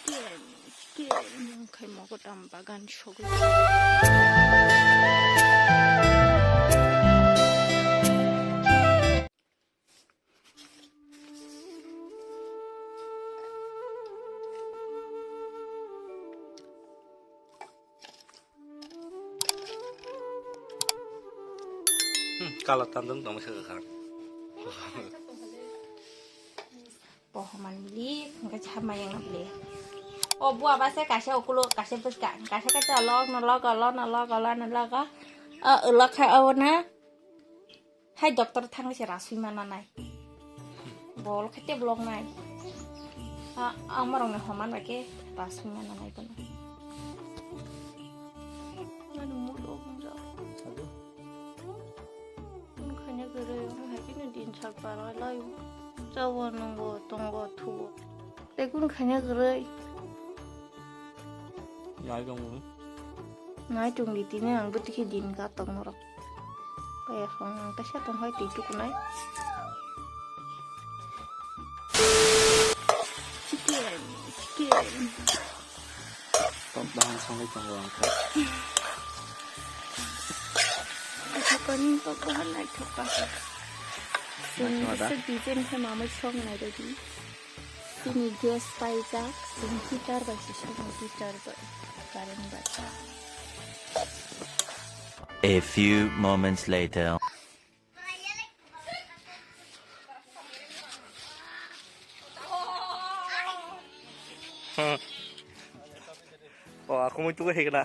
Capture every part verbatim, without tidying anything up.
Chicken, chicken. Omo khe mogodam bagan sogwi. Hmm, kala tandung tong se kha. Pohoman li, hingke chama yang le. O bua ba se kaisa ukulo, kaisa buska, kaisa kaisa log no log, log no log, log no log. O log kha o na. Hai doctor thangwi se rasui mana nai. Bol khaite blok nai. A, ang marong ni homan bai khe rasui mana nai bono. Ani mulo bumjak. Kun khanya kwrwi, hai khe din sak parai lai. Chawa nongo, tongo, thugo. Tei kun khanya kwrwi. Nai tong di tini ang bwtwi khe din ka tong norok. Kaya song ang kaisa tong hai twi tukunai. Chicken, chicken. Tok bahan songwi tongo ang khe. Naithok kani tok bahan naithok ka. Naithok da. Sing design khe mamai song nai rodi. Chini gas paijak, chwng heater bai se swngo, heater bai, current bai. A few moments later. Hmm. O, aku mau itu ke kena.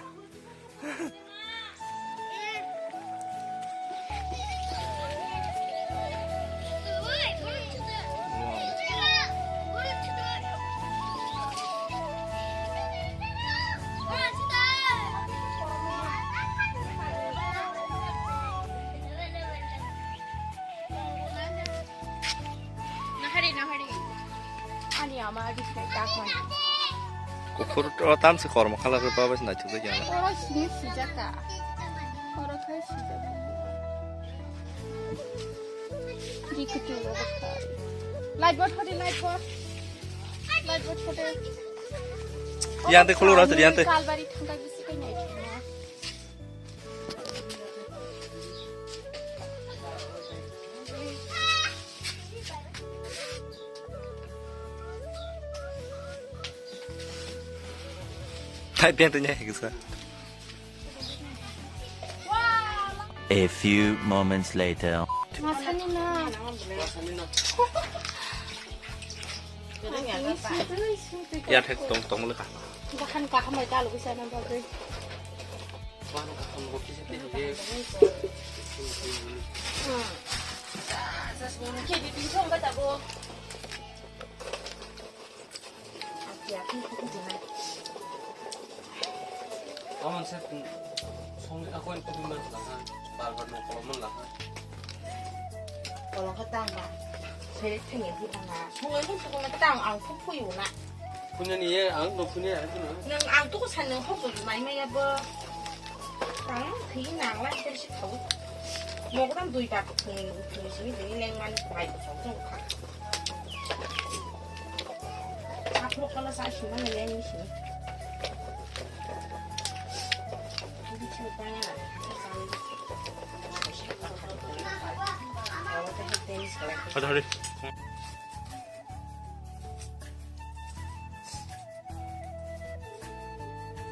Nahari, nahari. Ani ama agi sinai tak man. Kukhur o tam se kormo khala rw pa bai sinai thuk jana. Oro sini sijaka. Oro khai sijaka. Di kutu oro khai. Light board hodi, light board. Light board hodi. Yante khulur asur yante. Kalbari thangkai bisi kai nai. Thai piang tanya kisa. A few moments later. Masani na. Ya thek tong tong le ka. Bahan kaham bai dalu bisa na bagwi. Oman se song akon kudu man laha, bar bar no kolom man laha. Kolom ka tang ba, sere thengya di bana. Song ai song kolom ka tang ang phu phu yu na. Punya ni ye, ang no punya ya, punya. Nang ang tu ko san nang hok mai mai ya bo. Tang thi nang la ter si thau. Mo ko tam dui ba ko thung ni thung si ni leng man bai ko thau thau kha. Ap mo ko la sa si man leng ni si. Ni si pa ya. Hadi, hadi.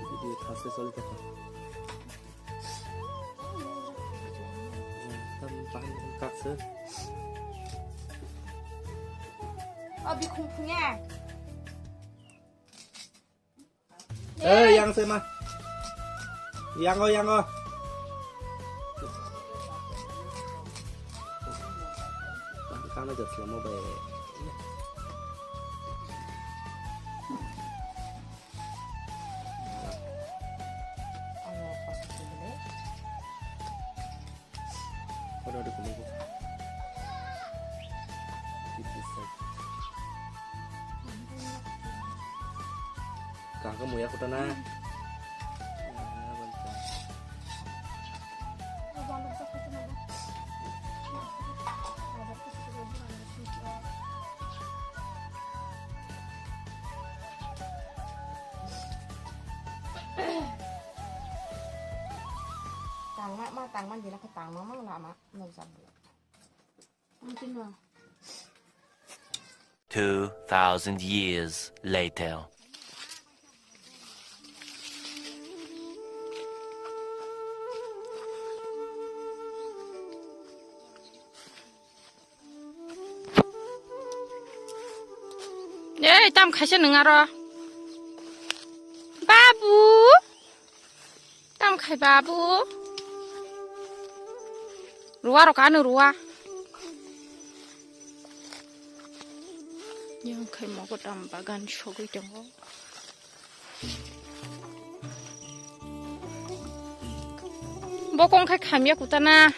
Video khasde choli thaka. Tam bahan kak se. Abi khung khung ya. Eh, yang se ma. Yang o, yang o. Kana jat selama bai. Kono di kuno. Kaka muya kota na. ma tang man jila khe tang ma mang lama nukjak bo. Ang tino. Two thousand years later. Ei, tam khaisa nwng aro. Babu! Tam khai babu. Ruwa rok ano ruwa. Yang khai mogo tam bagan sogwi tongo. Bokong khai khamya kutana.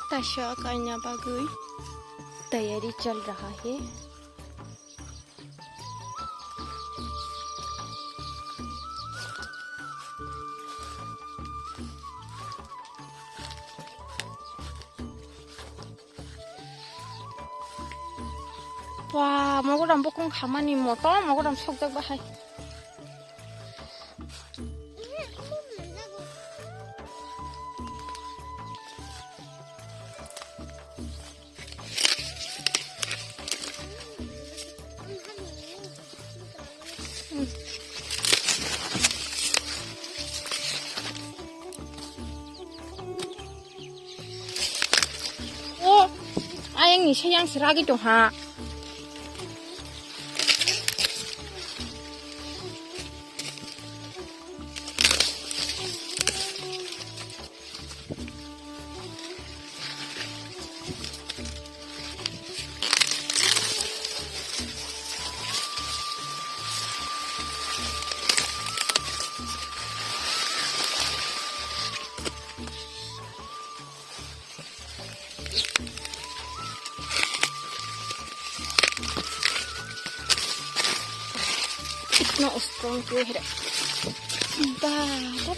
Tasha kaina bagwi tayari chal raha hai. Wah, mogodam bokong khamani motom, mogodam sokjak bahai. O, ayang ni sayang seragi tong ha. No strong ke hera. Ba, ba.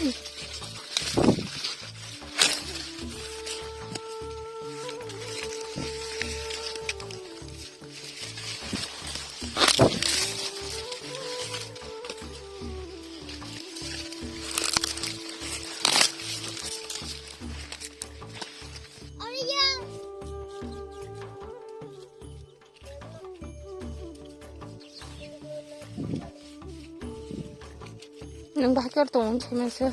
Nwng bahai khe tongo wngkhe masa.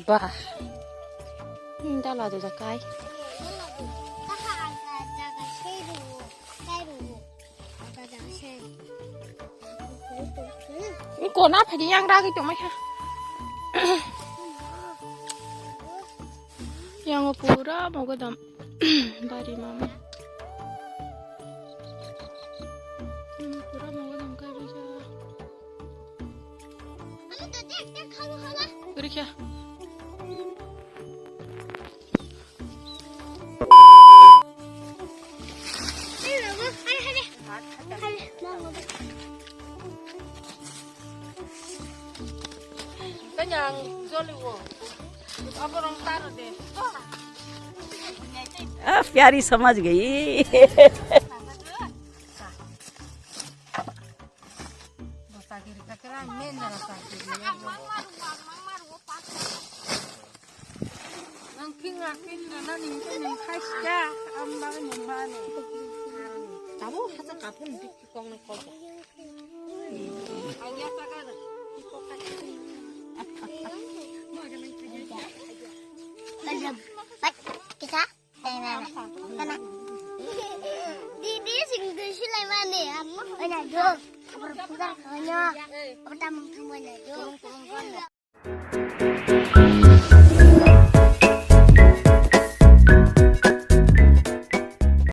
Bah. Nwng dala do jakai. Kona phadi yang ragwi tongmai kha. Yang pura mogodam bari mama. Yang pura mogodam kai bisa. Rikha. Kanyang joli wo. Aborong taro de. Ah, pyari samajh gayi. Ang king akin na ning king ning khai sia am bang ning mane. Tabu hasa kapun dik kong ne kong. Ang ya pagar. Kita. Didi sing dui silai mane amma. Oi na jo. Apa putar kanya. Apa tamang tamang na jo.